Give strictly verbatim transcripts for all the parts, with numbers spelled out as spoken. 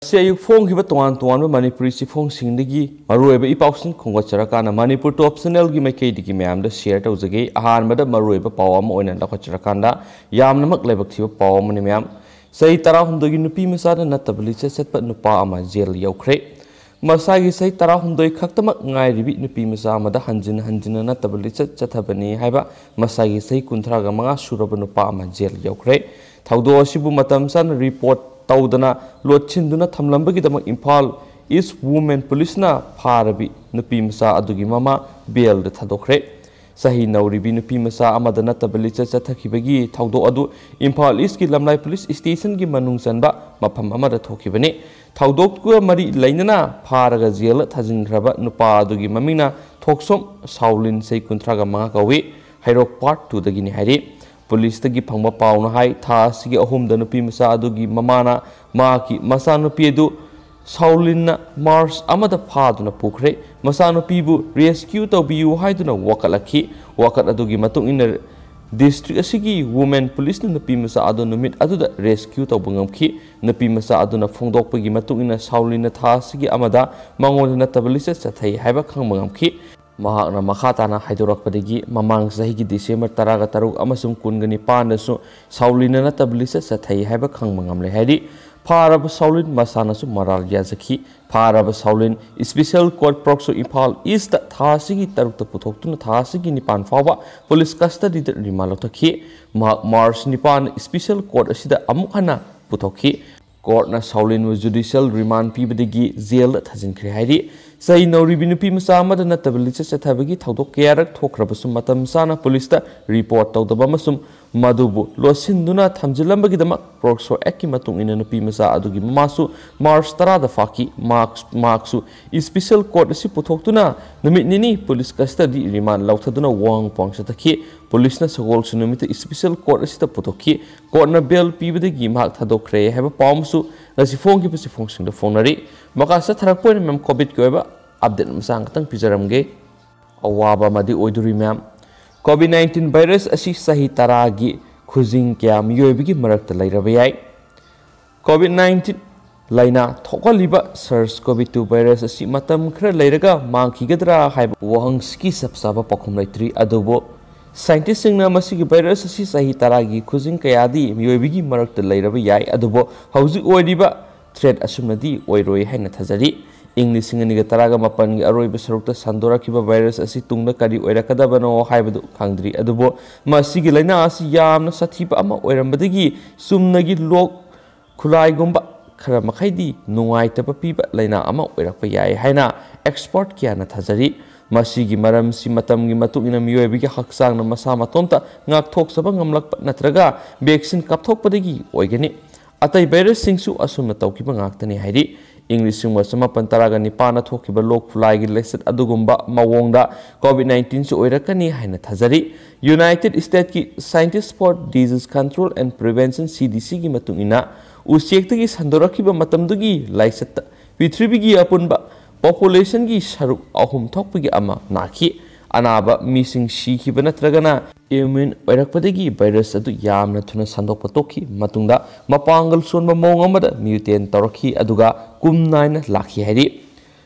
ꯁꯤ ꯑꯌꯨꯛ ꯐꯣꯡꯈꯤꯕ ꯇꯣꯉꯥꯟ ꯇꯣꯉꯥꯟꯕ ꯃꯅꯤꯄꯨꯔꯤ ꯆꯦꯐꯣꯡꯁꯤꯡꯗꯒꯤ ꯃꯔꯨꯑꯣꯏꯕ ꯏ ꯄꯥꯎꯁꯤꯡ ꯈꯣꯝꯒꯠꯆꯔꯀꯥꯟꯗ ꯃꯅꯤꯄꯨꯔ ꯇꯣꯞ ꯆꯦꯅꯦꯜꯒꯤ ꯃꯥꯏꯀꯩꯗꯒꯤ ꯃꯌꯥꯝꯗ ꯁꯤꯌꯔ ꯇꯧꯖꯒꯦ꯫ ꯑꯍꯥꯟꯕꯗ ꯃꯔꯨꯑꯣꯏꯕ ꯄꯥꯎ ꯑꯃ ꯑꯣꯏꯅ ꯂꯧꯈꯠꯆꯔꯀꯥꯟꯗ, ꯌꯥꯝꯅꯃꯛ ꯂꯥꯏꯕꯛ ꯊꯤꯕ ꯄꯥꯎ ꯑꯃꯅꯤ ꯃꯌꯥꯝ꯫ ꯆꯍꯤ ꯇꯔꯥꯍꯨꯝꯗꯣꯏꯒꯤ ꯅꯨꯄꯤ ꯃꯆꯥꯗ ꯅꯠꯇꯕ ꯂꯤꯆꯠ ꯆꯠꯄ ꯅꯨꯄꯥ ꯑꯃ ꯖꯦꯜ ꯌꯧꯈ꯭ꯔꯦ꯫ ꯃꯁꯥꯒꯤ ꯆꯍꯤ ꯇꯔꯥꯍꯨꯝꯗꯣꯏ ꯈꯛꯇꯃꯛ ꯉꯥꯏꯔꯤꯕꯤ ꯅꯨꯄꯤ ꯃꯆꯥ ꯑꯃꯗ ꯍꯟꯖꯤꯟ ꯍꯟꯖꯤꯟꯅ ꯅꯠꯇꯕ ꯂꯤꯆꯠ ꯆꯠꯊꯕꯅꯤ ꯍꯥꯏꯕ ꯃꯁꯥꯒꯤ ꯆꯍꯤ ꯀꯨꯟꯊ꯭ꯔꯥꯒ ꯃꯉꯥ ꯁꯨꯔꯕ ꯅꯨꯄꯥ ꯑꯃ ꯖꯦꯜ ꯌꯧꯈ꯭ꯔꯦ꯫ ꯊꯧꯗꯣꯛ ꯑꯁꯤꯕꯨ ꯃꯇꯝ ꯆꯥꯅ ꯔꯤꯄꯣꯔꯠ ꯇꯧꯗꯅ ꯂꯣꯠꯁꯤꯟꯗꯨꯅ ꯊꯝꯂꯝꯕꯒꯤꯗꯃꯛ ꯏꯝꯐꯥꯜ ꯏꯁ ꯋꯨꯃꯦꯟ ꯄꯨꯂꯤꯁꯅ ꯐꯥꯔꯕꯤ ꯅꯨꯄꯤ ꯃꯆꯥ ꯑꯗꯨꯒꯤ ꯃꯃꯥ ꯕꯦꯜꯗ ꯊꯥꯗꯣꯛꯈ꯭ꯔꯦ꯫ ꯆꯍꯤ ꯅꯧꯔꯤꯕꯤ ꯅꯨꯄꯤ ꯃꯆꯥ ꯑꯃꯗ ꯅꯠꯇꯕ ꯂꯤꯆꯠ ꯆꯠꯊꯈꯤꯕꯒꯤ ꯊꯧꯗꯣꯛ ꯑꯗꯨ ꯏꯝꯐꯥꯜ ꯏꯁꯀꯤ ꯂꯝꯂꯥꯏ ꯄꯨꯂꯤꯁ ꯁ꯭ꯇꯦꯁꯟꯒꯤ ꯃꯅꯨꯡ ꯆꯟꯕ ꯃꯐꯝ ꯑꯃꯗ ꯊꯣꯛꯈꯤꯕꯅꯤ꯫ ꯊꯧꯗꯣꯛꯀ ꯃꯔꯤ ꯂꯩꯅꯅ ꯐꯥꯔꯒ ꯖꯦꯜꯗ ꯊꯥꯖꯤꯟꯈ꯭ꯔꯕ ꯅꯨꯄꯥ ꯑꯗꯨꯒꯤ ꯃꯃꯤꯡꯅ ꯊꯣꯛꯁꯣꯝ ꯁꯥꯎꯂꯤꯟ, ꯆꯍꯤ ꯀꯨꯟꯊ꯭ꯔꯥꯒ ꯃꯉꯥ ꯀꯧꯏ꯫ ꯍꯩꯔꯣꯛ ꯄꯥꯔꯠ ꯇꯨꯗꯒꯤꯅꯤ ꯍꯥꯏꯔꯤ꯫ ꯄꯨꯂꯤꯁꯇꯒꯤ ꯐꯪꯕ ꯄꯥꯎꯅ ꯍꯥꯏ, ꯊꯥ ꯑꯁꯤꯒꯤ ꯑꯍꯨꯝꯗ ꯅꯨꯄꯤ ꯃꯆꯥ ꯑꯗꯨꯒꯤ ꯃꯃꯥꯅ ꯃꯍꯥꯛꯀꯤ ꯃꯆꯥꯅꯨꯄꯤ ꯑꯗꯨ ꯁꯥꯎꯂꯤꯟꯅ ꯃꯥꯔꯆ ꯑꯃꯗ ꯐꯥꯗꯨꯅ ꯄꯨꯈ꯭ꯔꯦ꯫ ꯃꯆꯥꯅꯨꯄꯤꯕꯨ ꯔꯦꯁꯀ꯭ꯌꯨ ꯇꯧꯕꯤꯌꯨ ꯍꯥꯏꯗꯨꯅ ꯋꯥꯀꯠꯂꯛꯈꯤ꯫ ꯋꯥꯀꯠ ꯑꯗꯨꯒꯤ ꯃꯇꯨꯡ ꯏꯟꯅ ꯗꯤꯁꯇ꯭ꯔꯤꯛ ꯑꯁꯤꯒꯤ ꯋꯨꯃꯦꯟ ꯄꯨꯂꯤꯁꯅ ꯅꯨꯄꯤ ꯃꯆꯥ ꯑꯗꯨ ꯅꯨꯃꯤꯠ ꯑꯗꯨꯗ ꯔꯦꯁꯀ꯭ꯌꯨ ꯇꯧꯕ ꯉꯝꯈꯤ꯫ ꯅꯨꯄꯤ ꯃꯆꯥ ꯑꯗꯨꯅ ꯐꯣꯡꯗꯣꯛꯄꯒꯤ ꯃꯇꯨꯡ ꯏꯟꯅ ꯁꯥꯎꯂꯤꯟꯅ ꯊꯥ ꯑꯁꯤꯒꯤ ꯑꯃꯗ ꯃꯉꯣꯟꯗ ꯅꯠꯇꯕ ꯂꯤꯆꯠ ꯆꯠꯊꯩ ꯍꯥꯏꯕ ꯈꯪꯕ ꯉꯝꯈꯤ꯫ ꯃꯍꯥꯛꯅ ꯃꯈꯥ ꯇꯥꯅ ꯍꯥꯏꯗꯣꯔꯛꯄꯗꯒꯤ ꯃꯃꯥꯡ ꯆꯍꯤꯒꯤ ꯗꯤꯁꯦꯝꯕꯔ ꯇꯔꯥꯒ ꯇꯔꯨꯛ ꯑꯃꯁꯨꯡ ꯀꯨꯟꯒ ꯅꯤꯄꯥꯟꯗꯁꯨ ꯁꯥꯎꯂꯤꯟꯅ ꯅꯠꯇꯕ ꯂꯤꯆꯠ ꯆꯠꯊꯩ ꯍꯥꯏꯕ ꯈꯪꯕ ꯉꯝꯂꯦ ꯍꯥꯏꯔꯤ꯫ ꯐꯥꯔꯕ ꯁꯥꯎꯂꯤꯟ ꯃꯁꯥꯅꯁꯨ ꯃꯔꯥꯜ ꯌꯥꯖꯈꯤ꯫ ꯐꯥꯔꯕ ꯁꯥꯎꯂꯤꯟ ꯏꯁꯄꯤꯁꯦꯜ ꯀꯣꯔꯠ ꯄꯣꯛꯁꯣ ꯏꯝꯐꯥꯜ ꯏꯁꯇ ꯊꯥ ꯑꯁꯤꯒꯤ ꯇꯔꯨꯛꯇ ꯄꯨꯊꯣꯛꯇꯨꯅ ꯊꯥ ꯑꯁꯤꯒꯤ ꯅꯤꯄꯥꯟ ꯐꯥꯎꯕ ꯄꯨꯂꯤꯁ ꯀꯁꯇꯗꯤꯗ ꯔꯤꯃꯥꯟ ꯂꯧꯊꯈꯤ꯫ ꯃꯍꯥꯛ ꯃꯥꯔꯆ ꯅꯤꯄꯥꯟ ꯏꯁꯄꯤꯁꯦꯜ ꯀꯣꯔꯠ ꯑꯁꯤꯗ ꯑꯃꯨꯛ ꯍꯟꯅ ꯄꯨꯊꯣꯛꯈꯤ꯫ ꯀꯣꯔꯠꯅ ꯁꯥꯎꯂꯤꯟꯕꯨ ꯖꯨꯗꯤꯁꯤꯌꯦꯜ ꯔꯤꯃꯥꯟ ꯄꯤꯕꯗꯒꯤ ꯖꯦꯜꯗ ꯊꯥꯖꯤꯟꯈ꯭ꯔꯦ ꯍꯥꯏꯔꯤ꯫ ꯆꯍꯤ ꯅꯧꯔꯤꯕꯤ ꯅꯨꯄꯤ ꯃꯆꯥ ꯑꯃꯗ ꯅꯠꯇꯕ ꯂꯤꯆꯠ ꯆꯠꯊꯕꯒꯤ ꯊꯧꯗꯣꯛ ꯀꯌꯥꯔꯛ ꯊꯣꯛꯈ꯭ꯔꯕꯁꯨ ꯃꯇꯝ ꯆꯥꯅ ꯄꯨꯂꯤꯁꯇ ꯔꯤꯄꯣꯔꯠ ꯇꯧꯗꯕ ꯑꯃꯁꯨꯡ ꯃꯗꯨꯕꯨ ꯂꯣꯠꯁꯤꯟꯗꯨꯅ ꯊꯝꯖꯤꯜꯂꯝꯕꯒꯤꯗꯃꯛ ꯄꯣꯛꯁꯣ ꯑꯦꯛꯀꯤ ꯃꯇꯨꯡ ꯏꯟꯅ ꯅꯨꯄꯤ ꯃꯆꯥ ꯑꯗꯨꯒꯤ ꯃꯃꯥꯁꯨ ꯃꯥꯔꯆ ꯇꯔꯥꯗ ꯐꯥꯈꯤ꯫ ꯃꯍꯥꯛ, ꯃꯍꯥꯛꯁꯨ ꯏꯁꯄꯤꯁꯦꯜ ꯀꯣꯔꯠ ꯑꯁꯤ ꯄꯨꯊꯣꯛꯇꯨꯅ ꯅꯨꯃꯤꯠ ꯅꯤꯅꯤ ꯄꯨꯂꯤꯁ ꯀꯁꯇꯗꯤ ꯔꯤꯃꯥꯟ ꯂꯧꯊꯗꯨꯅ ꯋꯥꯍꯪ ꯄꯥꯎꯍꯪ ꯆꯠꯊꯈꯤ꯫ ꯄꯨꯂꯤꯁꯅ ꯁꯒꯣꯜꯁꯦꯟ ꯅꯨꯃꯤꯠꯇ ꯏꯁꯄꯤꯁꯦꯜ ꯀꯣꯔꯠ ꯑꯁꯤꯗ ꯄꯨꯊꯣꯛꯈꯤ꯫ ꯀꯣꯔꯠꯅ ꯕꯦꯜ ꯄꯤꯕꯗꯒꯤ ꯃꯍꯥꯛ ꯊꯥꯗꯣꯛꯈ꯭ꯔꯦ ꯍꯥꯏꯕ ꯄꯥꯎ ꯑꯃꯁꯨ ꯉꯁꯤ ꯐꯣꯡꯈꯤꯕ ꯆꯦꯐꯣꯡꯁꯤꯡꯗ ꯐꯣꯡꯅꯔꯤ꯫ ꯃꯈꯥ ꯆꯠꯊꯔꯛꯄ ꯑꯣꯏꯅ ꯃꯦꯝ ꯀꯣꯚꯤꯗꯀꯤ ꯑꯣꯏꯕ ꯑꯞꯗꯦꯠ ꯃꯆꯥ ꯑꯃꯈꯛꯇꯪ ꯄꯤꯖꯔꯝꯒꯦ꯫ ꯑꯋꯥꯕ ꯑꯃꯗꯤ ꯑꯣꯏꯗꯣꯔꯤ ꯃꯌꯥꯝ꯫ ꯀꯣꯚꯤꯗ ꯅꯥꯏꯟꯇꯤꯟ ꯚꯥꯏꯔꯁ ꯑꯁꯤ ꯆꯍꯤ ꯇꯔꯥꯒꯤ ꯈꯨꯖꯤꯡ ꯀꯌꯥ ꯃꯤꯑꯣꯏꯕꯒꯤ ꯃꯔꯛꯇ ꯂꯩꯔꯕ ꯌꯥꯏ꯫ ꯀꯣꯚꯤꯗ ꯅꯥꯏꯟꯇꯤꯟ ꯂꯥꯏꯅꯥ ꯊꯣꯛꯍꯜꯂꯤꯕ ꯁꯥꯔꯁ ꯀꯣꯚꯤꯗ ꯇꯨ ꯚꯥꯏꯔꯁ ꯑꯁꯤ ꯃꯇꯝ ꯈꯔ ꯂꯩꯔꯒ ꯃꯥꯡꯈꯤꯒꯗ꯭ꯔꯥ ꯍꯥꯏꯕ ꯋꯥꯍꯪꯁꯤꯒꯤ ꯆꯞ ꯆꯥꯕ ꯄꯥꯎꯈꯨꯝ ꯂꯩꯇ꯭ꯔꯤ꯫ ꯑꯗꯨꯕꯨ ꯁꯥꯏꯟꯇꯤꯁꯁꯤꯡꯅ ꯃꯁꯤꯒꯤ ꯚꯥꯏꯔꯁ ꯑꯁꯤ ꯆꯍꯤ ꯇꯔꯥꯒꯤ ꯈꯨꯖꯤꯡ ꯀꯌꯥꯗꯤ ꯃꯤꯑꯣꯏꯕꯒꯤ ꯃꯔꯛꯇ ꯂꯩꯔꯕ ꯌꯥꯏ, ꯑꯗꯨꯕꯨ ꯍꯧꯖꯤꯛ ꯑꯣꯏꯔꯤꯕ ꯊ꯭ꯔꯦꯠ ꯑꯁꯨꯝꯅꯗꯤ ꯑꯣꯏꯔꯣꯏ ꯍꯥꯏꯅ ꯊꯥꯖꯔꯤ꯫ ꯏꯪ ꯂꯤꯁꯤꯡ ꯑꯅꯤꯒ ꯇꯔꯥꯒ ꯃꯥꯄꯟꯒꯤ ꯑꯔꯣꯏꯕ ꯁꯔꯨꯛꯇ ꯁꯟꯗꯣꯔꯛꯈꯤꯕ ꯚꯥꯏꯔꯁ ꯑꯁꯤ ꯇꯨꯡꯗ ꯀꯔꯤ ꯑꯣꯏꯔꯛꯀꯗꯕꯅꯣ ꯍꯥꯏꯕꯗꯨ ꯈꯪꯗ꯭ꯔꯤ꯫ ꯑꯗꯨꯕꯨ ꯃꯁꯤꯒꯤ ꯂꯥꯏꯅꯥ ꯑꯁꯤ ꯌꯥꯝꯅ ꯁꯥꯊꯤꯕ ꯑꯃ ꯑꯣꯏꯔꯝꯕꯗꯒꯤ ꯆꯨꯝꯅꯒꯤ ꯂꯣꯛ ꯈꯨꯂꯥꯏꯒꯨꯝꯕ ꯈꯔ ꯃꯈꯩꯗꯤ ꯅꯨꯡꯉꯥꯏꯇꯕ ꯄꯤꯕ ꯂꯥꯏꯅꯥ ꯑꯃ ꯑꯣꯏꯔꯛꯄ ꯌꯥꯏ ꯍꯥꯏꯅ ꯑꯦꯛꯁꯄꯔꯠ ꯀꯌꯥꯅ ꯊꯥꯖꯔꯤ꯫ ꯃꯁꯤꯒꯤ ꯃꯔꯝꯁꯤ ꯃꯇꯝꯒꯤ ꯃꯇꯨꯡ ꯏꯟꯅ ꯃꯤꯑꯣꯏꯕꯒꯤ ꯍꯛꯆꯥꯡꯅ ꯃꯁꯥ ꯃꯇꯣꯝꯇ ꯉꯥꯛꯊꯣꯛꯆꯕ ꯉꯝꯂꯛꯄ ꯅꯠꯇ꯭ꯔꯒ ꯚꯦꯛꯁꯤꯟ ꯀꯥꯞꯊꯣꯛꯄꯗꯒꯤ ꯑꯣꯏꯒꯅꯤ꯫ ꯑꯇꯩ ꯚꯥꯏꯔꯁꯁꯤꯡꯁꯨ ꯑꯁꯨꯝꯅ ꯇꯧꯈꯤꯕ ꯉꯥꯛꯇꯅꯤ ꯍꯥꯏꯔꯤ꯫ ꯏꯪ ꯂꯤꯁꯤꯡ ꯑꯃ ꯆꯃꯥꯄꯟ ꯇꯔꯥꯒ ꯅꯤꯄꯥꯟꯗ ꯊꯣꯛꯈꯤꯕ ꯂꯣꯛ ꯈꯨꯂꯥꯏꯒꯤ ꯂꯥꯏꯆꯠ ꯑꯗꯨꯒꯨꯝꯕ ꯃꯑꯣꯡꯗ ꯀꯣꯚꯤꯗ ꯅꯥꯏꯟꯇꯤꯟꯁꯨ ꯑꯣꯏꯔꯛꯀꯅꯤ ꯍꯥꯏꯅ ꯊꯥꯖꯔꯤ꯫ ꯌꯨꯅꯥꯏꯇꯦꯗ ꯁ꯭ꯇꯦꯠꯀꯤ Centers for Disease Control and Prevention, ꯁꯤ ꯗꯤ ꯁꯤꯒꯤ ꯃꯇꯨꯡ ꯏꯟꯅ, ꯎꯆꯦꯛꯇꯒꯤ ꯁꯟꯗꯣꯔꯛꯈꯤꯕ ꯃꯇꯝꯗꯨꯒꯤ ꯂꯥꯏꯆꯠꯇ ꯄ꯭ꯔꯤꯊꯤꯕꯤꯒꯤ ꯑꯄꯨꯟꯕ ꯄꯣꯄꯨꯂꯦꯁꯟꯒꯤ ꯁꯔꯨꯛ ꯑꯍꯨꯝ ꯊꯣꯛꯄꯒꯤ ꯑꯃ ꯅꯥꯈꯤ꯫ ꯑꯅꯥꯕ ꯃꯤꯁꯤꯡ ꯁꯤꯈꯤꯕ ꯅꯠꯇ꯭ꯔꯒꯅ ꯏꯝꯌꯨꯟ ꯑꯣꯏꯔꯛꯄꯗꯒꯤ ꯚꯥꯏꯔꯁ ꯑꯗꯨ ꯌꯥꯝꯅ ꯊꯨꯅ ꯁꯟꯗꯣꯛꯄ ꯇꯣꯛꯈꯤ꯫ ꯃꯇꯨꯡꯗ ꯃꯄꯥꯡꯒꯜ ꯁꯣꯟꯕ ꯃꯑꯣꯡ ꯑꯃꯗ ꯃ꯭ꯌꯨꯇꯦꯟ ꯇꯧꯔꯛꯈꯤ, ꯑꯗꯨꯒ ꯀꯨꯝ ꯅꯥꯏꯅ ꯂꯥꯛꯈꯤ ꯍꯥꯏꯔꯤ꯫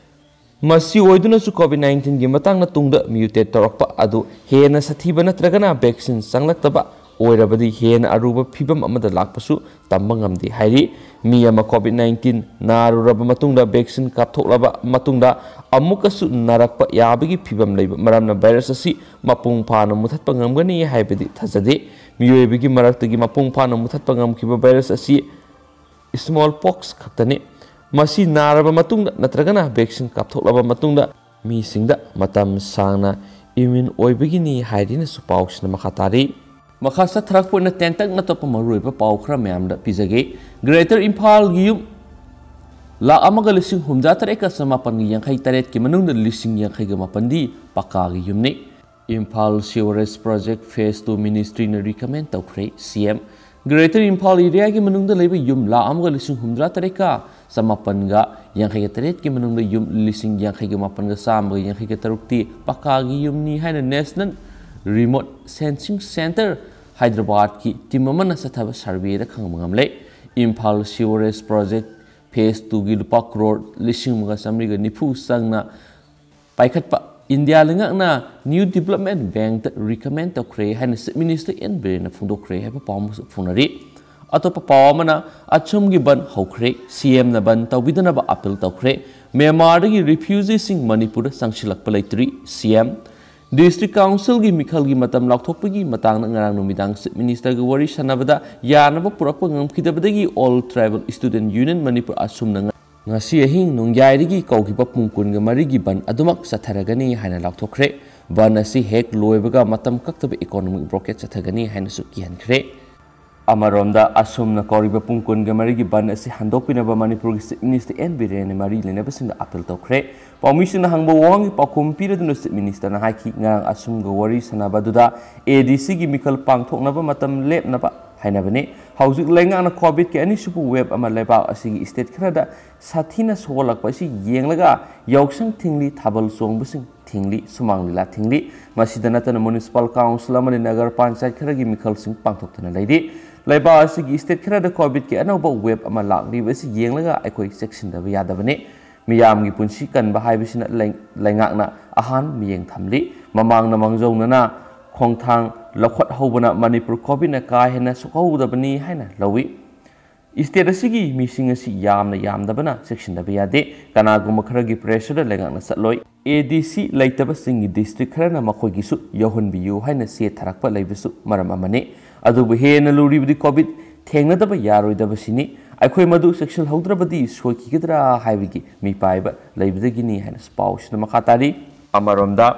ꯃꯁꯤ ꯑꯣꯏꯗꯨꯅꯁꯨ ꯀꯣꯚꯤꯗ ꯅꯥꯏꯟꯇꯤꯟꯒꯤ ꯃꯇꯥꯡꯗ ꯇꯨꯡꯗ ꯃ꯭ꯌꯨꯇꯦꯠ ꯇꯧꯔꯛꯄ ꯑꯗꯨ ꯍꯦꯟꯅ ꯁꯥꯊꯤꯕ ꯅꯠꯇ꯭ꯔꯒꯅ ꯚꯦꯛꯁꯤꯟ ꯆꯪꯂꯛꯇꯕ ꯑꯣꯏꯔꯕꯗꯤ ꯍꯦꯟꯅ ꯑꯔꯨꯕ ꯐꯤꯚꯝ ꯑꯃꯗ ꯂꯥꯛꯄꯁꯨ ꯇꯝꯕ ꯉꯝꯗꯦ ꯍꯥꯏꯔꯤ꯫ ꯃꯤ ꯑꯃ ꯀꯣꯚꯤꯗ ꯅꯥꯏꯟꯇꯤꯟ ꯅꯥꯔꯨꯔꯕ ꯃꯇꯨꯡꯗ ꯚꯦꯛꯁꯤꯟ ꯀꯥꯞꯊꯣꯛꯂꯕ ꯃꯇꯨꯡꯗ ꯑꯃꯨꯛꯀꯁꯨ ꯅꯥꯔꯛꯄ ꯌꯥꯕꯒꯤ ꯐꯤꯚꯝ ꯂꯩꯕ ꯃꯔꯝꯅ ꯚꯥꯏꯔꯁ ꯑꯁꯤ ꯃꯄꯨꯡ ꯐꯥꯅ ꯃꯨꯊꯠꯄ ꯉꯝꯒꯅꯤ ꯍꯥꯏꯕꯗꯤ ꯊꯥꯖꯗꯦ꯫ ꯃꯤꯑꯣꯏꯕꯒꯤ ꯃꯔꯛꯇꯒꯤ ꯃꯄꯨꯡ ꯐꯥꯅ ꯃꯨꯊꯠꯄ ꯉꯝꯈꯤꯕ ꯚꯥꯏꯔꯁ ꯑꯁꯤ ꯁ꯭ꯃꯣꯜ ꯄꯣꯛꯁ ꯈꯛꯇꯅꯤ꯫ ꯃꯁꯤ ꯅꯥꯔꯕ ꯃꯇꯨꯡꯗ ꯅꯠꯇ꯭ꯔꯒꯅ ꯚꯦꯛꯁꯤꯟ ꯀꯥꯞꯊꯣꯛꯂꯕ ꯃꯇꯨꯡꯗ ꯃꯤꯁꯤꯡꯗ ꯃꯇꯝ ꯁꯥꯡꯅ ꯏꯝꯌꯨꯟ ꯑꯣꯏꯕꯒꯤꯅꯤ ꯍꯥꯏꯗꯨꯅꯁꯨ ꯄꯥꯎꯁꯤꯅ ꯃꯈꯥ ꯇꯥꯔꯤ꯫ ꯃꯈꯥ ꯆꯠꯊꯔꯛꯄ ꯑꯣꯏꯅ ꯇꯦꯟꯇꯛꯅ ꯑꯇꯣꯞꯄ ꯃꯔꯨꯑꯣꯏꯕ ꯄꯥꯎ ꯈꯔ ꯃꯌꯥꯝꯗ ꯄꯤꯖꯒꯦ꯫ ꯒ꯭ꯔꯦꯇꯔ ꯏꯝꯐꯥꯜꯒꯤ ꯌꯨꯝ ꯂꯥꯈ ꯑꯃꯒ ꯂꯤꯁꯤꯡ ꯍꯨꯝꯗ꯭ꯔꯥ ꯇꯔꯦꯠꯀ ꯆꯃꯥꯄꯟꯒ ꯌꯥꯡꯈꯩ ꯇꯔꯦꯠꯀꯤ ꯃꯅꯨꯡꯗ ꯂꯤꯁꯤꯡ ꯌꯥꯡꯈꯩꯒ ꯃꯥꯄꯟꯗꯤ ꯄꯀꯥꯒꯤ ꯌꯨꯝꯅꯤ꯫ Imphal Sewerage Project Phase two Ministry ꯅ recommend ꯇꯧꯈ꯭ꯔꯦ, ꯁꯤ ꯑꯦꯝ꯫ ꯒ꯭ꯔꯦꯇꯔ ꯏꯝꯐꯥꯜ ꯑꯦꯔꯤꯌꯥꯒꯤ ꯃꯅꯨꯡꯗ ꯂꯩꯕ ꯌꯨꯝ ꯂꯥꯈ ꯑꯃꯒ ꯂꯤꯁꯤꯡ ꯍꯨꯝꯗ꯭ꯔꯥ ꯇꯔꯦꯠꯀ ꯆꯃꯥꯄꯟꯒ ꯌꯥꯡꯈꯩꯒ ꯇꯔꯦꯠꯀꯤ ꯃꯅꯨꯡꯗ ꯌꯨꯝ ꯂꯤꯁꯤꯡ ꯌꯥꯡꯈꯩꯒ ꯃꯥꯄꯟꯒ ꯆꯥꯝꯃꯒ ꯌꯥꯡꯈꯩꯒ ꯇꯔꯨꯛꯇꯤ ꯄꯀꯥꯒꯤ ꯌꯨꯝꯅꯤ ꯍꯥꯏꯅ National Remote Sensing Centre ꯍꯥꯏꯗ꯭ꯔꯕꯥꯗꯀꯤ ꯇꯤꯝ ꯑꯃꯅ ꯆꯠꯊꯕ ꯁꯔꯚꯦꯗ ꯈꯪꯕ ꯉꯝꯂꯦ꯫ ꯏꯝꯐꯥꯜ Sewerage Project ꯐꯦꯁ ꯇꯨꯒꯤ ꯂꯨꯄꯥ ꯀ꯭ꯔꯣꯔ ꯂꯤꯁꯤꯡ ꯑꯃꯒ ꯆꯥꯃꯔꯤꯒ ꯅꯤꯐꯨ ꯆꯪꯅ ꯄꯥꯏꯈꯠꯄ ꯏꯟꯗꯤꯌꯥ ꯂꯩꯉꯥꯛꯅ ꯅ꯭ꯌꯨ ꯗꯤꯕꯂꯞꯃꯦꯟ ꯕꯦꯡꯛꯇ ꯔꯤꯀꯃꯦꯟ ꯇꯧꯈ꯭ꯔꯦ ꯍꯥꯏꯅ ꯆꯤꯐ ꯃꯤꯅꯤꯁꯇꯔ ꯑꯦꯟ ꯕꯤꯔꯦꯟꯅ ꯐꯣꯡꯗꯣꯛꯈ꯭ꯔꯦ ꯍꯥꯏꯕ ꯄꯥꯎ ꯑꯃꯁꯨ ꯐꯣꯡꯅꯔꯤ꯫ ꯑꯇꯣꯞꯄ ꯄꯥꯎ ꯑꯃꯅ, ꯑꯁꯣꯝꯒꯤ ꯕꯟ ꯍꯧꯈ꯭ꯔꯦ, ꯁꯤꯑꯦꯝꯅ ꯕꯟ ꯇꯧꯕꯤꯗꯅꯕ ꯑꯄꯤꯜ ꯇꯧꯈ꯭ꯔꯦ꯫ ꯃ꯭ꯌꯥꯟꯃꯥꯔꯗꯒꯤ ꯔꯤꯐ꯭ꯌꯨꯖꯤꯁꯤꯡ ꯃꯅꯤꯄꯨꯔꯗ ꯆꯪꯁꯤꯜꯂꯛꯄ ꯂꯩꯇ꯭ꯔꯤ, ꯁꯤꯑꯦꯝ꯫ ꯗꯤꯁꯇ꯭ꯔꯤꯛ ꯀꯥꯎꯟꯁꯤꯜꯒꯤ ꯃꯤꯈꯜꯒꯤ ꯃꯇꯝ ꯂꯥꯎꯊꯣꯛꯄꯒꯤ ꯃꯇꯥꯡꯗ ꯉꯔꯥꯡ ꯅꯨꯃꯤꯗꯥꯡ ꯆꯤꯐ ꯃꯤꯅꯤꯁꯇꯔꯒ ꯋꯥꯔꯤ ꯁꯥꯟꯅꯕꯗ ꯌꯥꯅꯕ ꯄꯨꯔꯛꯄ ꯉꯝꯈꯤꯗꯕꯗꯒꯤ all tribal student union Manipur ꯑꯁꯨꯝꯅ ꯉ-, ꯉꯁꯤ ꯑꯍꯤꯡ ꯅꯣꯡꯌꯥꯏꯗꯒꯤ ꯀꯧꯈꯤꯕ ꯄꯨꯡ ꯀꯨꯟꯒ ꯃꯔꯤꯒꯤ ꯕꯟ ꯑꯗꯨꯃꯛ ꯆꯠꯊꯔꯒꯅꯤ ꯍꯥꯏꯅ ꯂꯥꯎꯊꯣꯛꯈ꯭ꯔꯦ꯫ ꯕꯟ ꯑꯁꯤ ꯍꯦꯛ ꯂꯣꯏꯕꯒ ꯃꯇꯝ ꯀꯛꯇꯕ ꯏꯀꯣꯅꯣꯃꯤꯛ ꯕ꯭ꯂꯣꯀꯦꯠ ꯆꯠꯊꯒꯅꯤ ꯍꯥꯏꯅꯁꯨ ꯀꯤꯍꯟꯈ꯭ꯔꯦ꯫ ꯑꯃꯔꯣꯝꯗ, ꯑꯁꯨꯝꯅ ꯀꯧꯔꯤꯕ ꯄꯨꯡ ꯀꯨꯟꯒ ꯃꯔꯤꯒꯤ ꯕꯟ ꯑꯁꯤ ꯍꯟꯗꯣꯛꯄꯤꯅꯕ ꯃꯅꯤꯄꯨꯔꯒꯤ ꯆꯤꯐ ꯃꯤꯅꯤꯁꯇꯔ ꯑꯦꯟ ꯕꯤꯔꯦꯟꯅ ꯃꯔꯤ ꯂꯩꯅꯕꯁꯤꯡꯗ ꯑꯄꯤꯜ ꯇꯧꯈ꯭ꯔꯦ꯫ ꯄꯥꯎꯃꯤꯁꯤꯡꯅ ꯍꯪꯕ ꯋꯥꯍꯪꯒꯤ ꯄꯥꯎꯈꯨꯝ ꯄꯤꯔꯗꯨꯅ ꯆꯤꯐ ꯃꯤꯅꯤꯁꯇꯔꯅ ꯍꯥꯏꯈꯤ, ꯉꯔꯥꯡ ꯑꯁꯨꯝꯒ ꯋꯥꯔꯤ ꯁꯥꯟꯅꯕ ꯑꯗꯨꯗ ꯑꯦ ꯗꯤ ꯁꯤꯒꯤ ꯃꯤꯈꯜ ꯄꯥꯡꯊꯣꯛꯅꯕ ꯃꯇꯝ ꯂꯦꯞꯅꯕ ꯍꯥꯏꯅꯕꯅꯤ꯫ ꯍꯧꯖꯤꯛ ꯂꯩꯉꯥꯛꯅ ꯀꯣꯚꯤꯗꯀꯤ ꯑꯅꯤꯁꯨꯕ ꯋꯦꯕ ꯑꯃ ꯂꯩꯕꯥꯛ ꯑꯁꯤꯒꯤ ꯁ꯭ꯇꯦꯠ ꯈꯔꯗ ꯁꯥꯊꯤꯅ ꯁꯣꯛꯍꯜꯂꯛꯄ ꯑꯁꯤ ꯌꯦꯡꯂꯒ ꯌꯥꯎꯁꯪ ꯊꯤꯡꯂꯤ, ꯊꯥꯕꯜ ꯆꯣꯡꯕꯁꯤꯡ ꯊꯤꯡꯂꯤ, ꯁꯨꯃꯥꯡ ꯂꯤꯂꯥ ꯊꯤꯡꯂꯤ꯫ ꯃꯁꯤꯗ ꯅꯠꯇꯅ ꯃ꯭ꯌꯨꯅꯤꯁꯤꯄꯥꯜ ꯀꯥꯎꯟꯁꯤꯜ ꯑꯃꯗꯤ ꯅꯒꯔ ꯄꯟꯆꯥꯌꯠ ꯈꯔꯒꯤ ꯃꯤꯈꯜꯁꯤꯡ ꯄꯥꯡꯊꯣꯛꯇꯨꯅ ꯂꯩꯔꯤ꯫ ꯂꯩꯕꯥꯛ ꯑꯁꯤꯒꯤ ꯁ꯭ꯇꯦꯠ ꯈꯔꯗ ꯀꯣꯚꯤꯗꯀꯤ ꯑꯅꯧꯕ ꯋꯦꯕ ꯑꯃ ꯂꯥꯛꯂꯤꯕ ꯑꯁꯤ ꯌꯦꯡꯂꯒ ꯑꯩꯈꯣꯏ ꯆꯦꯛꯁꯤꯟꯗꯕ ꯌꯥꯗꯕꯅꯤ꯫ ꯃꯤꯌꯥꯝꯒꯤ ꯄꯨꯟꯁꯤ ꯀꯟꯕ ꯍꯥꯏꯕꯁꯤꯅ ꯂꯩ-, ꯂꯩꯉꯥꯛꯅ ꯑꯍꯥꯟ ꯃꯤꯠꯌꯦꯡ ꯊꯝꯂꯤ꯫ ꯃꯃꯥꯡꯅ ꯃꯥꯡꯖꯧꯅꯅ ꯈꯣꯡꯊꯥꯡ ꯂꯧꯈꯠꯍꯧꯕꯅ ꯃꯅꯤꯄꯨꯔ ꯀꯣꯚꯤꯗꯅ ꯀꯥ ꯍꯦꯟꯅ ꯁꯣꯛꯍꯧꯗꯕꯅꯤ ꯍꯥꯏꯅ ꯂꯧꯏ꯫ ꯁ꯭ꯇꯦꯠ ꯑꯁꯤꯒꯤ ꯃꯤꯁꯤꯡ ꯑꯁꯤ ꯌꯥꯝꯅ ꯌꯥꯝꯗꯕꯅ ꯆꯦꯛꯁꯤꯟꯗꯕ ꯌꯥꯗꯦ꯫ ꯀꯅꯥꯒꯨꯝꯕ ꯈꯔꯒꯤ ꯄ꯭ꯔꯦꯁꯔꯗ ꯂꯩꯉꯥꯛꯅ ꯆꯠꯂꯣꯏ꯫ ꯑꯦ ꯗꯤ ꯁꯤ ꯂꯩꯇꯕꯁꯤꯡꯒꯤ ꯗꯤꯁꯇ꯭ꯔꯤꯛ ꯈꯔꯅ ꯃꯈꯣꯏꯒꯤꯁꯨ ꯌꯧꯍꯟꯕꯤꯌꯨ ꯍꯥꯏꯅ ꯆꯦ ꯊꯥꯔꯛꯄ ꯂꯩꯕꯁꯨ ꯃꯔꯝ ꯑꯃꯅꯤ꯫ ꯑꯗꯨꯕꯨ ꯍꯦꯟꯅ ꯂꯨꯔꯤꯕꯗꯤ ꯀꯣꯚꯤꯗ ꯊꯦꯡꯅꯗꯕ ꯌꯥꯔꯣꯏꯗꯕꯁꯤꯅꯤ꯫ ꯑꯩꯈꯣꯏ ꯃꯗꯨ ꯆꯦꯛꯁꯤꯜꯍꯧꯗ꯭ꯔꯕꯗꯤ ꯁꯣꯏꯈꯤꯒꯗ꯭ꯔꯥ ꯍꯥꯏꯕꯒꯤ ꯃꯤꯄꯥꯏꯕ ꯂꯩꯕꯗꯒꯤꯅꯤ ꯍꯥꯏꯅ ꯄꯥꯎꯁꯤꯅ ꯃꯈꯥ ꯇꯥꯔꯤ꯫ ꯑꯃꯔꯣꯝꯗ,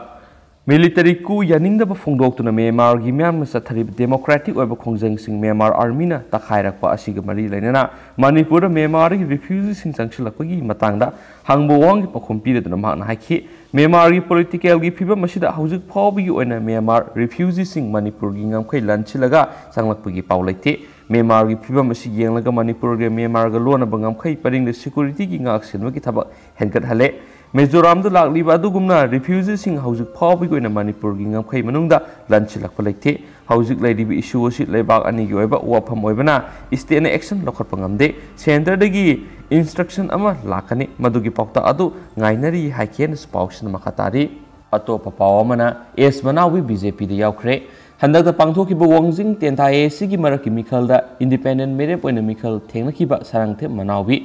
ꯃꯤꯂꯤꯇꯔꯤ ꯀꯨ ꯌꯥꯅꯤꯡꯗꯕ ꯐꯣꯡꯗꯣꯛꯇꯨꯅ ꯃ꯭ꯌꯥꯟꯃꯥꯔꯒꯤ ꯃꯤꯌꯥꯝꯅ ꯆꯠꯊꯔꯤꯕ ꯗꯦꯃꯣꯀ꯭ꯔꯦꯇꯤꯛ ꯑꯣꯏꯕ ꯈꯣꯡꯖꯪꯁꯤꯡ ꯃ꯭ꯌꯥꯟꯃꯥꯔ ꯑꯥꯔꯃꯤꯅ ꯇꯛꯈꯥꯏꯔꯛꯄ ꯑꯁꯤꯒ ꯃꯔꯤ ꯂꯩꯅꯅ ꯃꯅꯤꯄꯨꯔꯗ ꯃ꯭ꯌꯥꯟꯃꯥꯔꯗꯒꯤ ꯔꯤꯐ꯭ꯌꯨꯖꯤꯁꯤꯡ ꯆꯪꯁꯤꯜꯂꯛꯄꯒꯤ ꯃꯇꯥꯡꯗ ꯍꯪꯕ ꯋꯥꯍꯪꯒꯤ ꯄꯥꯎꯈꯨꯝ ꯄꯤꯔꯗꯨꯅ ꯃꯍꯥꯛꯅ ꯍꯥꯏꯈꯤ, ꯃ꯭ꯌꯥꯟꯃꯥꯔꯒꯤ ꯄꯣꯂꯤꯇꯤꯀꯦꯜꯒꯤ ꯐꯤꯕꯝ ꯑꯁꯤꯗ ꯍꯧꯖꯤꯛ ꯐꯥꯎꯕꯒꯤ ꯑꯣꯏꯅ ꯃ꯭ꯌꯥꯟꯃꯥꯔ ꯔꯤꯐ꯭ꯌꯨꯖꯤꯁꯤꯡ ꯃꯅꯤꯄꯨꯔꯒꯤ ꯉꯝꯈꯩ ꯂꯥꯟꯁꯤꯜꯂꯒ ꯆꯪꯂꯛꯄꯒꯤ ꯄꯥꯎ ꯂꯩꯇꯦ꯫ ꯃ꯭ꯌꯥꯟꯃꯥꯔꯒꯤ ꯐꯤꯕꯝ ꯑꯁꯤ ꯌꯦꯡꯂꯒ ꯃꯅꯤꯄꯨꯔꯒ ꯃ꯭ꯌꯥꯟꯃꯥꯔꯒ ꯂꯣꯟꯅꯕ ꯉꯝꯈꯩ ꯄꯔꯤꯡꯗ ꯁꯦꯀ꯭ꯌꯨꯔꯤꯇꯤꯒꯤ ꯉꯥꯛꯁꯦꯟꯕꯒꯤ ꯊꯕꯛ ꯍꯦꯟꯒꯠꯍꯜꯂꯦ꯫ ꯃꯤꯖꯣꯔꯥꯝꯗ ꯂꯥꯛꯂꯤꯕ ꯑꯗꯨꯒꯨꯝꯅ ꯔꯤꯐ꯭ꯌꯨꯖꯤꯁꯤꯡ ꯍꯧꯖꯤꯛ ꯐꯥꯎꯕꯒꯤ ꯑꯣꯏꯅ ꯃꯅꯤꯄꯨꯔꯒꯤ ꯉꯝꯈꯩ ꯃꯅꯨꯡꯗ ꯂꯟꯁꯤꯜꯂꯛꯄ ꯂꯩꯇꯦ꯫ ꯍꯧꯖꯤꯛ ꯂꯩꯔꯤꯕ ꯏꯁꯨ ꯑꯁꯤ ꯂꯩꯕꯥꯛ ꯑꯅꯤꯒꯤ ꯑꯣꯏꯕ ꯋꯥꯐꯝ ꯑꯣꯏꯕꯅ ꯁ꯭ꯇꯦꯠꯅ ꯑꯦꯛꯁꯟ ꯂꯧꯈꯠꯄ ꯉꯝꯗꯦ꯫ ꯁꯦꯟꯇꯔꯗꯒꯤ ꯏꯟꯁꯇ꯭ꯔꯛꯁꯟ ꯑꯃ ꯂꯥꯛꯀꯅꯤ, ꯃꯗꯨꯒꯤ ꯄꯥꯎꯇꯥꯛ ꯑꯗꯨ ꯉꯥꯏꯅꯔꯤ ꯍꯥꯏꯈꯤ ꯍꯥꯏꯅꯁꯨ ꯄꯥꯎꯁꯤꯅ ꯃꯈꯥ ꯇꯥꯔꯤ꯫ ꯑꯇꯣꯞꯄ ꯄꯥꯎ ꯑꯃꯅ, ꯑꯦꯁ ꯃꯅꯥꯎꯕꯤ ꯕꯤ ꯖꯦ ꯄꯤꯗ ꯌꯥꯎꯈ꯭ꯔꯦ꯫ ꯍꯟꯗꯛꯇ ꯄꯥꯡꯊꯣꯛꯈꯤꯕ ꯋꯥꯡꯖꯤꯡ ꯇꯦꯟꯊꯥ ꯑꯦ ꯑꯦ ꯁꯤꯒꯤ ꯃꯔꯛꯀꯤ ꯃꯤꯈꯜꯗ ꯏꯟꯗꯤꯄꯦꯟꯗꯦꯟ ꯃꯤꯔꯦꯞ ꯑꯣꯏꯅ ꯃꯤꯈꯜ ꯊꯦꯡꯅꯈꯤꯕ ꯁꯥꯔꯪꯊꯦꯝ ꯃꯅꯥꯎꯕꯤ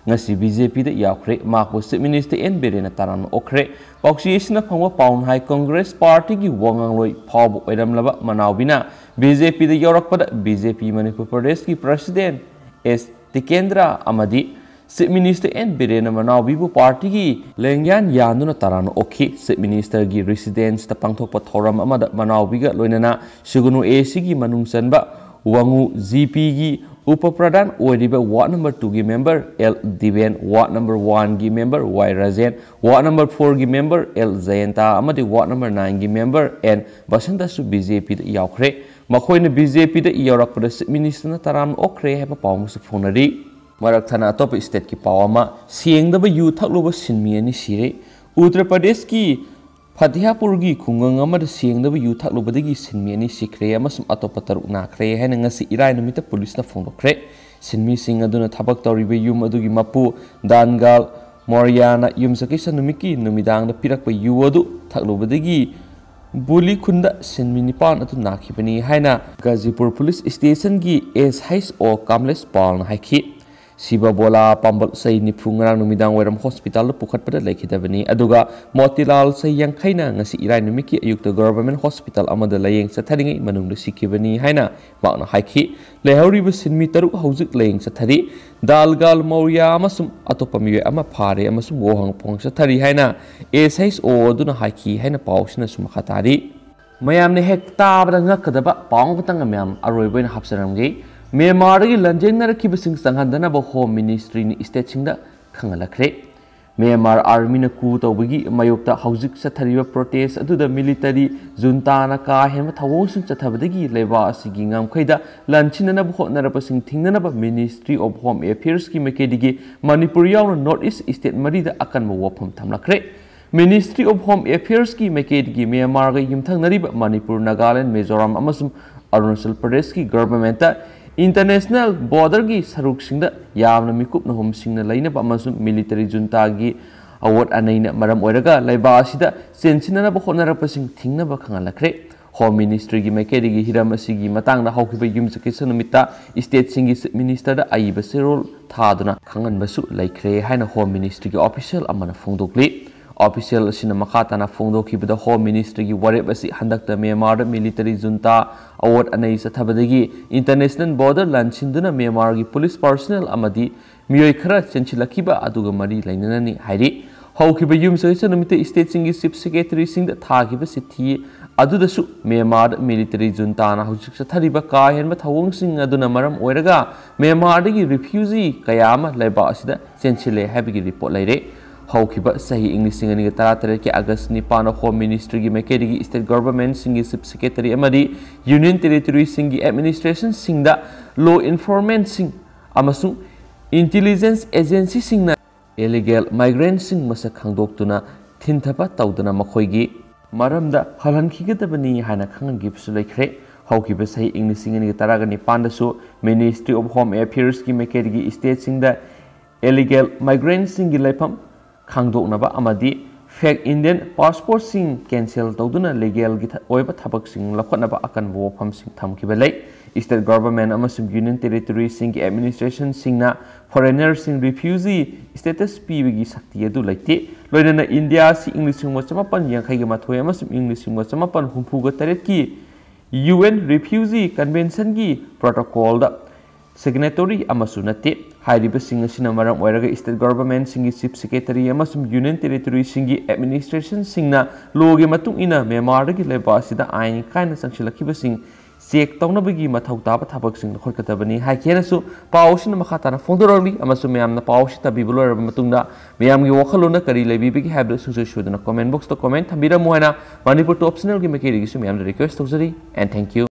ꯉꯁꯤ ꯕꯤ ꯖꯦ ꯄꯤꯗ ꯌꯥꯎꯈ꯭ꯔꯦ꯫ ꯃꯍꯥꯛꯄꯨ ꯆꯤꯐ ꯃꯤꯅꯤꯁꯇꯔ ꯑꯦꯟ ꯕꯤꯔꯦꯟꯅ ꯇꯔꯥꯝꯅ ꯑꯣꯛꯈ꯭ꯔꯦ꯫ ꯄꯥꯎꯆꯦ ꯑꯁꯤꯅ ꯐꯪꯕ ꯄꯥꯎꯅ ꯍꯥꯏ, ꯀꯪꯒ꯭ꯔꯦꯁ ꯄꯥꯔꯇꯤꯒꯤ ꯋꯥ ꯉꯥꯡꯂꯣꯏ ꯐꯥꯎꯕ ꯑꯣꯏꯔꯝꯂꯕ ꯃꯅꯥꯎꯕꯤꯅ ꯕꯤ ꯖꯦ ꯄꯤꯗ ꯌꯥꯎꯔꯛꯄꯗ ꯕꯤ ꯖꯦ ꯄꯤ ꯃꯅꯤꯄꯨꯔ ꯄ꯭ꯔꯗꯦꯁꯀꯤ ꯄ꯭ꯔꯁꯤꯗꯦꯟ ꯑꯦꯁ ꯇꯤꯀꯦꯟꯗ꯭ꯔ ꯑꯃꯗꯤ ꯆꯤꯐ ꯃꯤꯅꯤꯁꯇꯔ ꯑꯦꯟ ꯕꯤꯔꯦꯟꯅ ꯃꯅꯥꯎꯕꯤꯕꯨ ꯄꯥꯔꯇꯤꯒꯤ ꯂꯦꯡꯌꯥꯟ ꯌꯥꯟꯗꯨꯅ ꯇꯔꯥꯝꯅ ꯑꯣꯛꯈꯤ꯫ ꯆꯤꯐ ꯃꯤꯅꯤꯁꯇꯔꯒꯤ ꯔꯤꯁꯤꯗꯦꯟꯁꯇ ꯄꯥꯡꯊꯣꯛꯄ ꯊꯧꯔꯝ ꯑꯃꯗ ꯃꯅꯥꯎꯕꯤꯒ ꯂꯣꯏꯅꯅ ꯁꯤꯒꯨꯅꯨ ꯑꯦ ꯁꯤꯒꯤ ꯃꯅꯨꯡ ꯆꯟꯕ ꯋꯥꯉꯨ ꯖꯤ ꯄꯤꯒꯤ ꯎꯄ ꯄ꯭ꯔꯙꯥꯟ ꯑꯣꯏꯔꯤꯕ ꯋꯥꯔꯗ ꯅꯝꯕꯔ ꯇꯨꯒꯤ member L Diben, ward number ꯋꯥꯟꯒꯤ ꯃꯦꯝꯕꯔ ꯋꯥꯏ ꯔꯥꯖꯦꯟ, ꯋꯥꯔꯗ ꯅꯝꯕꯔ ꯐꯣꯔꯒꯤ ꯃꯦꯝꯕꯔ ꯑꯦꯜ ꯖꯌꯟꯇꯥ ꯑꯃꯗꯤ ꯋꯥꯔꯗ ꯅꯝꯕꯔ ꯅꯥꯏꯟꯒꯤ ꯃꯦꯝꯕꯔ ꯑꯦꯟ ꯕꯁꯟꯇꯁꯨ ꯕꯤ ꯖꯦ ꯄꯤꯗ ꯌꯥꯎꯈ꯭ꯔꯦ꯫ ꯃꯈꯣꯏꯅ ꯕꯤ ꯖꯦ ꯄꯤꯗ ꯌꯥꯎꯔꯛꯄꯗ ꯆꯤꯐ ꯃꯤꯅꯤꯁꯇꯔꯅ ꯇꯔꯥꯝꯅ ꯑꯣꯛꯈ꯭ꯔꯦ ꯍꯥꯏꯕ ꯄꯥꯎ ꯑꯃꯁꯨ ꯐꯣꯡꯅꯔꯤ꯫ ꯃꯔꯛ ꯊꯠꯅ ꯑꯇꯣꯞꯄ ꯁ꯭ꯇꯦꯠꯀꯤ ꯄꯥꯎ ꯑꯃ, ꯁꯦꯡꯗꯕ ꯌꯨ ꯊꯛꯂꯨꯕ ꯁꯤꯟꯃꯤ ꯑꯅꯤ ꯁꯤꯔꯦ꯫ ꯎꯠꯇꯔ ꯄ꯭ꯔꯗꯦꯁꯀꯤ ꯐꯇꯤꯍꯥꯄꯨꯔꯒꯤ ꯈꯨꯡꯒꯪ ꯑꯃꯗ ꯁꯦꯡꯗꯕ ꯌꯨ ꯊꯛꯂꯨꯕꯗꯒꯤ ꯁꯤꯟꯃꯤ ꯑꯅꯤ ꯁꯤꯈ꯭ꯔꯦ ꯑꯃꯁꯨꯡ ꯑꯇꯣꯞꯄ ꯇꯔꯨꯛ ꯅꯥꯈ꯭ꯔꯦ ꯍꯥꯏꯅ ꯉꯁꯤ ꯏꯔꯥꯏ ꯅꯨꯃꯤꯠꯇ ꯄꯨꯂꯤꯁꯅ ꯐꯣꯡꯗꯣꯛꯈ꯭ꯔꯦ꯫ ꯁꯤꯟꯃꯤꯁꯤꯡ ꯑꯗꯨꯅ ꯊꯕꯛ ꯇꯧꯔꯤꯕ ꯌꯨꯝ ꯑꯗꯨꯒꯤ ꯃꯄꯨ ꯗꯥꯟꯒꯥꯜ ꯃꯣꯔꯤꯌꯥꯅ ꯌꯨꯝꯁꯀꯩꯁ ꯅꯨꯃꯤꯠꯀꯤ ꯅꯨꯃꯤꯗꯥꯡꯗ ꯄꯤꯔꯛꯄ ꯌꯨ ꯑꯗꯨ ꯊꯛꯂꯨꯕꯗꯒꯤ ꯕꯨꯂꯤ ꯈꯨꯟꯗ ꯁꯤꯟꯃꯤ ꯅꯤꯄꯥꯟ ꯑꯗꯨ ꯅꯥꯈꯤꯕꯅꯤ ꯍꯥꯏꯅ ꯒꯥꯖꯤꯄꯨꯔ ꯄꯨꯂꯤꯁ ꯁ꯭ꯇꯦꯁꯟꯒꯤ ꯑꯦꯁ ꯑꯩꯆ ꯑꯣ ꯀꯥꯝꯂꯦꯁ ꯄꯥꯜꯅ ꯍꯥꯏꯈꯤ꯫ ꯁꯤꯕ ꯕꯣꯂꯥ ꯄꯥꯝꯕꯜ ꯆꯍꯤ ꯅꯤꯐꯨ ꯉꯔꯥꯡ ꯅꯨꯃꯤꯗꯥꯡ ꯋꯥꯏꯔꯝ ꯍꯣꯁꯄꯤꯇꯥꯜꯗ ꯄꯨꯈꯠꯄꯗ ꯂꯩꯈꯤꯗꯕꯅꯤ, ꯑꯗꯨꯒ ꯃꯣꯇꯤꯂꯥꯜ ꯆꯍꯤ ꯌꯥꯡꯈꯩꯅ ꯉꯁꯤ ꯏꯔꯥꯏ ꯅꯨꯃꯤꯠꯀꯤ ꯑꯌꯨꯛꯇ ꯒꯣꯚꯔꯟꯃꯦꯟꯠ ꯍꯣꯁꯄꯤꯇꯥꯜ ꯑꯃꯗ ꯂꯥꯌꯦꯡ ꯆꯠꯊꯔꯤꯉꯩ ꯃꯅꯨꯡꯗ ꯁꯤꯈꯤꯕꯅꯤ ꯍꯥꯏꯅ ꯃꯍꯥꯛꯅ ꯍꯥꯏꯈꯤ꯫ ꯂꯩꯍꯧꯔꯤꯕ ꯁꯤꯟꯃꯤ ꯇꯔꯨꯛ ꯍꯧꯖꯤꯛ ꯂꯥꯌꯦꯡ ꯆꯠꯊꯔꯤ꯫ ꯗꯥꯜꯒꯥꯜ ꯃꯧꯔꯤꯌꯥ ꯑꯃꯁꯨꯡ ꯑꯇꯣꯞꯄ ꯃꯤꯑꯣꯏ ꯑꯃ ꯐꯥꯔꯦ ꯑꯃꯁꯨꯡ ꯋꯥꯍꯪ ꯄꯨꯈꯪ ꯆꯠꯊꯔꯤ ꯍꯥꯏꯅ ꯑꯦꯁ ꯑꯩꯆ ꯑꯣ ꯑꯗꯨꯅ ꯍꯥꯏꯈꯤ ꯍꯥꯏꯅ ꯄꯥꯎ ꯑꯁꯤꯅꯁꯨ ꯃꯈꯥ ꯇꯥꯔꯤ꯫ ꯃꯌꯥꯝꯅ ꯍꯦꯛ ꯇꯥꯕꯗ ꯉꯛꯀꯗꯕ ꯄꯥꯎ ꯑꯃꯈꯛꯇꯪ ꯃꯌꯥꯝ ꯑꯔꯣꯏꯕ ꯑꯣꯏꯅ ꯍꯥꯞꯆꯔꯝꯒꯦ꯫ ꯃ꯭ꯌꯥꯟꯃꯥꯔꯗꯒꯤ ꯂꯥꯟꯖꯦꯡꯅꯔꯛꯈꯤꯕꯁꯤꯡ ꯆꯪꯍꯟꯗꯅꯕ ꯍꯣꯝ ꯃꯤꯅꯤꯁꯇ꯭ꯔꯤꯅ ꯁ꯭ꯇꯦꯠꯁꯤꯡꯗ ꯈꯪꯍꯜꯂꯛꯈ꯭ꯔꯦ꯫ ꯃ꯭ꯌꯥꯟꯃꯥꯔ ꯑꯥꯔꯃꯤꯅ ꯀꯨ ꯇꯧꯕꯒꯤ ꯃꯥꯌꯣꯛꯇ ꯍꯧꯖꯤꯛ ꯆꯠꯊꯔꯤꯕ ꯄ꯭ꯔꯣꯇꯦꯁ ꯑꯗꯨꯗ ꯃꯤꯂꯤꯇꯔꯤ ꯖꯨꯟꯇꯥꯅ ꯀꯥ ꯍꯦꯟꯕ ꯊꯧꯑꯣꯡꯁꯤꯡ ꯆꯠꯊꯕꯗꯒꯤ ꯂꯩꯕꯥꯛ ꯑꯁꯤꯒꯤ ꯉꯝꯈꯩꯗ ꯂꯥꯟꯁꯤꯟꯅꯅꯕ ꯍꯣꯠꯅꯔꯛꯄꯁꯤꯡ ꯊꯤꯡꯅꯅꯕ Ministry of Home Affairsꯀꯤ ꯃꯥꯏꯀꯩꯗꯒꯤ ꯃꯅꯤꯄꯨꯔ ꯌꯥꯎꯅ North East state ꯃꯔꯤꯗ ꯑꯀꯟꯕ ꯋꯥꯐꯝ ꯊꯝꯂꯛꯈ꯭ꯔꯦ꯫ Ministry of Home Affairsꯀꯤ ꯃꯥꯏꯀꯩꯗꯒꯤ ꯃ꯭ꯌꯥꯟꯃꯥꯔꯒ ꯌꯨꯝꯊꯪꯅꯔꯤꯕ ꯃꯅꯤꯄꯨꯔ, ꯅꯥꯒꯥꯂꯦꯟ, ꯃꯤꯖꯣꯔꯥꯝ ꯑꯃꯁꯨꯡ ꯑꯔꯨꯅꯥꯆꯜ ꯄ꯭ꯔꯗꯦꯁꯀꯤ ꯒꯚꯔꯟꯃꯦꯟꯠꯇ international borderꯒꯤ ꯁꯔꯨꯛꯁꯤꯡꯗ ꯌꯥꯝꯅ ꯃꯤꯀꯨꯞ ꯅꯍꯨꯝꯁꯤꯡꯅ ꯂꯩꯅꯕ ꯑꯃꯁꯨꯡ ꯃꯤꯂꯤꯇꯔꯤ ꯖꯨꯟꯇꯥꯒꯤ ꯑꯋꯣꯠ ꯑꯅꯩꯅ ꯃꯔꯝ ꯑꯣꯏꯔꯒ ꯂꯩꯕꯥꯛ ꯑꯁꯤꯗ ꯆꯦꯟꯁꯤꯟꯅꯅꯕ ꯍꯣꯠꯅꯔꯛꯄꯁꯤꯡ ꯊꯤꯡꯅꯕ ꯈꯪꯍꯜꯂꯛꯈ꯭ꯔꯦ꯫ ꯍꯣꯝ ꯃꯤꯅꯤꯁꯇ꯭ꯔꯤꯒꯤ ꯃꯥꯏꯀꯩꯗꯒꯤ ꯍꯤꯔꯝ ꯑꯁꯤꯒꯤ ꯃꯇꯥꯡꯗ ꯍꯧꯈꯤꯕ ꯌꯨꯝꯁꯀꯩꯁ ꯅꯨꯃꯤꯠꯇ ꯁ꯭ꯇꯦꯠꯁꯤꯡꯒꯤ ꯆꯤꯐ ꯃꯤꯅꯤꯁꯇꯔꯗ ꯑꯏꯕ ꯆꯦꯔꯣꯜ ꯊꯥꯗꯨꯅ ꯈꯪꯍꯟꯕꯁꯨ ꯂꯩꯈ꯭ꯔꯦ ꯍꯥꯏꯅ ꯍꯣꯝ ꯃꯤꯅꯤꯁꯇ꯭ꯔꯤꯒꯤ ꯑꯣꯐꯤꯁꯤꯌꯦꯜ ꯑꯃꯅ ꯐꯣꯡꯗꯣꯛꯂꯤ꯫ ꯑꯣꯐꯤꯁꯤꯌꯦꯜ ꯑꯁꯤꯅ ꯃꯈꯥ ꯇꯥꯅ ꯐꯣꯡꯗꯣꯛꯈꯤꯕꯗ, ꯍꯣꯝ ꯃꯤꯅꯤꯁꯇ꯭ꯔꯤꯒꯤ ꯋꯥꯔꯦꯞ ꯑꯁꯤ ꯍꯟꯗꯛꯇ ꯃ꯭ꯌꯥꯟꯃꯥꯔꯗ ꯃꯤꯂꯤꯇꯔꯤ ꯖꯨꯟꯇꯥ ꯑꯋꯣꯠ ꯑꯅꯩ ꯆꯠꯊꯕꯗꯒꯤ international border ꯂꯥꯟꯁꯤꯟꯗꯨꯅ ꯃ꯭ꯌꯥꯟꯃꯥꯔꯒꯤ ꯄꯨꯂꯤꯁ ꯄꯥꯔꯁꯣꯅꯦꯜ ꯑꯃꯗꯤ ꯃꯤꯑꯣꯏ ꯈꯔ ꯆꯦꯟꯁꯤꯜꯂꯛꯈꯤꯕ ꯑꯗꯨꯒ ꯃꯔꯤ ꯂꯩꯅꯅꯅꯤ ꯍꯥꯏꯔꯤ꯫ ꯍꯧꯈꯤꯕ ꯌꯨꯝꯁꯀꯩꯁ ꯅꯨꯃꯤꯠꯇ ꯁ꯭ꯇꯦꯠꯁꯤꯡꯒꯤ ꯆꯤꯐ ꯁꯦꯀ꯭ꯔꯦꯇꯔꯤꯁꯤꯡꯗ ꯊꯥꯈꯤꯕ ꯆꯤꯊꯤ ꯑꯗꯨꯗꯁꯨ ꯃ꯭ꯌꯥꯟꯃꯥꯔꯗ ꯃꯤꯂꯤꯇꯔꯤ ꯖꯨꯟꯇꯥꯅ ꯍꯧꯖꯤꯛ ꯆꯠꯊꯔꯤꯕ ꯀꯥ ꯍꯦꯟꯕ ꯊꯧꯑꯣꯡꯁꯤꯡ ꯑꯗꯨꯅ ꯃꯔꯝ ꯑꯣꯏꯔꯒ ꯃ꯭ꯌꯥꯟꯃꯥꯔꯗꯒꯤ ꯔꯤꯐ꯭ꯌꯨꯖꯤ ꯀꯌꯥ ꯑꯃ ꯂꯩꯕꯥꯛ ꯑꯁꯤꯗ ꯆꯦꯟꯁꯤꯜꯂꯦ ꯍꯥꯏꯕꯒꯤ ꯔꯤꯄꯣꯔꯠ ꯂꯩꯔꯦ꯫ ꯍꯧꯈꯤꯕ ꯆꯍꯤ ꯏꯪ ꯂꯤꯁꯤꯡ ꯑꯅꯤꯒ ꯇꯔꯥꯇꯔꯦꯠꯀꯤ ꯑꯥꯒꯁ ꯅꯤꯄꯥꯟꯗ ꯍꯣꯝ ꯃꯤꯅꯤꯁꯇ꯭ꯔꯤꯒꯤ ꯃꯥꯏꯀꯩꯗꯒꯤ ꯁ꯭ꯇꯦꯠ ꯒꯚꯔꯟꯃꯦꯟꯠꯁꯤꯡꯒꯤ ꯆꯤꯐ ꯁꯦꯀ꯭ꯔꯦꯇꯔꯤ ꯑꯃꯗꯤ ꯌꯨꯅꯤꯌꯟ ꯇꯦꯔꯤꯇꯣꯔꯤꯁꯤꯡꯒꯤ ꯑꯦꯗꯃꯤꯅꯤꯁꯇ꯭ꯔꯦꯁꯟꯁꯤꯡꯗ ꯂꯣ ꯏꯟꯐꯣꯔꯁꯃꯦꯟꯠꯁꯤꯡ ꯑꯃꯁꯨꯡ ꯏꯟꯇꯦꯂꯤꯖꯦꯟꯁ ꯑꯦꯖꯦꯟꯁꯤꯁꯤꯡꯅ ꯏꯂꯤꯒꯦꯜ ꯃꯥꯏꯒ꯭ꯔꯦꯟꯠꯁꯤꯡ ꯃꯁꯛ ꯈꯪꯗꯣꯛꯇꯨꯅ ꯊꯤꯟꯊꯕ ꯇꯧꯗꯅ ꯃꯈꯣꯏꯒꯤ ꯃꯔꯝꯗ ꯍꯜꯍꯟꯈꯤꯒꯗꯕꯅꯤ ꯍꯥꯏꯅ ꯈꯪꯍꯟꯈꯤꯕꯁꯨ ꯂꯩꯈ꯭ꯔꯦ꯫ ꯍꯧꯈꯤꯕ ꯆꯍꯤ ꯏꯪ ꯂꯤꯁꯤꯡ ꯑꯅꯤꯒ ꯇꯔꯥꯒ ꯅꯤꯄꯥꯟꯗꯁꯨ Ministry of Home Affairsꯀꯤ ꯃꯥꯏꯀꯩꯗꯒꯤ ꯁ꯭ꯇꯦꯠꯁꯤꯡꯗ ꯏꯂꯤꯒꯦꯜ ꯃꯥꯏꯒ꯭ꯔꯦꯟꯠꯁꯤꯡꯒꯤ ꯂꯩꯐꯝ ꯈꯪꯗꯣꯛꯅꯕ ꯑꯃꯗꯤ ꯐꯦꯛ ꯏꯟꯗꯤꯌꯟ ꯄꯥꯁꯄꯣꯔꯠꯁꯤꯡ ꯀꯦꯟꯁꯦꯜ ꯇꯧꯗꯨꯅ ꯂꯤꯒꯦꯜꯒꯤ ꯊ-, ꯑꯣꯏꯕ ꯊꯕꯛꯁꯤꯡ ꯂꯧꯈꯠꯅꯕ ꯑꯀꯟꯕ ꯋꯥꯐꯝꯁꯤꯡ ꯊꯝꯈꯤꯕ ꯂꯩ꯫ ꯁ꯭ꯇꯦꯠ ꯒꯚꯔꯟꯃꯦꯟꯠ ꯑꯃꯁꯨꯡ ꯌꯨꯅꯤꯌꯟ ꯇꯦꯔꯤꯇꯣꯔꯤꯁꯤꯡꯒꯤ ꯑꯦꯗꯃꯤꯅꯤꯁꯇ꯭ꯔꯦꯁꯟꯁꯤꯡꯅ ꯐꯣꯔꯦꯅꯔꯁꯤꯡ ꯔꯤꯐ꯭ꯌꯨꯖꯤ ꯁ꯭ꯇꯦꯇꯁ ꯄꯤꯕꯒꯤ ꯁꯛꯇꯤ ꯑꯗꯨ ꯂꯩꯇꯦ꯫ ꯂꯣꯏꯅꯅ ꯏꯟꯗꯤꯌꯥ ꯑꯁꯤ ꯏꯪ ꯂꯤꯁꯤꯡ ꯑꯃ ꯆꯃꯥꯄꯟ ꯌꯥꯡꯈꯩꯒ ꯃꯥꯊꯣꯏ ꯑꯃꯁꯨꯡ ꯏꯪ ꯂꯤꯁꯤꯡ ꯑꯃ ꯆꯃꯥꯄꯟ ꯍꯨꯝꯐꯨꯒ ꯇꯔꯦꯠꯀꯤ ꯌꯨ ꯑꯦꯟ ꯔꯤꯐ꯭ꯌꯨꯖꯤ ꯀꯟꯚꯦꯟꯁꯟꯒꯤ ꯄ꯭ꯔꯣꯇꯣꯀꯣꯜꯗ ꯁꯤꯒꯅꯦꯇꯣꯔꯤ ꯑꯃꯁꯨ ꯅꯠꯇꯦ꯫ ꯍꯥꯏꯔꯤꯕꯁꯤꯡ ꯑꯁꯤꯅ ꯃꯔꯝ ꯑꯣꯏꯔꯒ ꯁ꯭ꯇꯦꯠ ꯒꯚꯔꯟꯃꯦꯟꯠꯁꯤꯡꯒꯤ ꯆꯤꯐ ꯁꯦꯀ꯭ꯔꯦꯇꯔꯤ ꯑꯃꯁꯨꯡ ꯌꯨꯅꯤꯌꯟ ꯇꯦꯔꯤꯇꯣꯔꯤꯁꯤꯡꯒꯤ ꯑꯦꯗꯃꯤꯅꯤꯁꯇ꯭ꯔꯦꯁꯟꯁꯤꯡꯅ ꯂꯣꯒꯤ ꯃꯇꯨꯡ ꯏꯟꯅ ꯃ꯭ꯌꯥꯟꯃꯥꯔꯗꯒꯤ ꯂꯩꯕꯥꯛ ꯑꯁꯤꯗ ꯑꯥꯏꯟ ꯀꯥꯏꯅ ꯆꯪꯁꯤꯜꯂꯛꯈꯤꯕꯁꯤꯡ ꯆꯦꯛ ꯇꯧꯅꯕꯒꯤ ꯃꯊꯧ ꯇꯥꯕ ꯊꯕꯛꯁꯤꯡ ꯂꯧꯈꯠꯀꯗꯕꯅꯤ ꯍꯥꯏꯈꯤ꯫ ꯍꯦꯟꯅꯁꯨ ꯄꯥꯎ ꯑꯁꯤꯅ ꯃꯈꯥ ꯇꯥꯅ ꯐꯣꯡꯗꯣꯔꯛꯂꯤ ꯑꯃꯁꯨꯡ ꯃꯌꯥꯝꯅ ꯄꯥꯎ ꯑꯁꯤ ꯇꯥꯕꯤꯕ ꯂꯣꯏꯔꯕ ꯃꯇꯨꯡꯗ ꯃꯌꯥꯝꯒꯤ ꯋꯥꯈꯜꯂꯣꯟꯅ ꯀꯔꯤ ꯂꯩꯕꯤꯕꯒꯦ ꯍꯥꯏꯕꯗꯨ ꯁꯨꯡꯁꯣꯏ ꯁꯣꯏꯗꯅ comment box ꯇ comment ꯊꯝꯕꯤꯔꯝꯃꯨ ꯍꯥꯏꯅ ꯃꯅꯤꯄꯨꯔ ꯇꯣꯞ ꯆꯦꯅꯦꯜꯒꯤ ꯃꯥꯏꯀꯩꯗꯒꯤꯁꯨ ꯃꯌꯥꯝꯗ request ꯇꯧꯖꯔꯤ꯫ And thank you.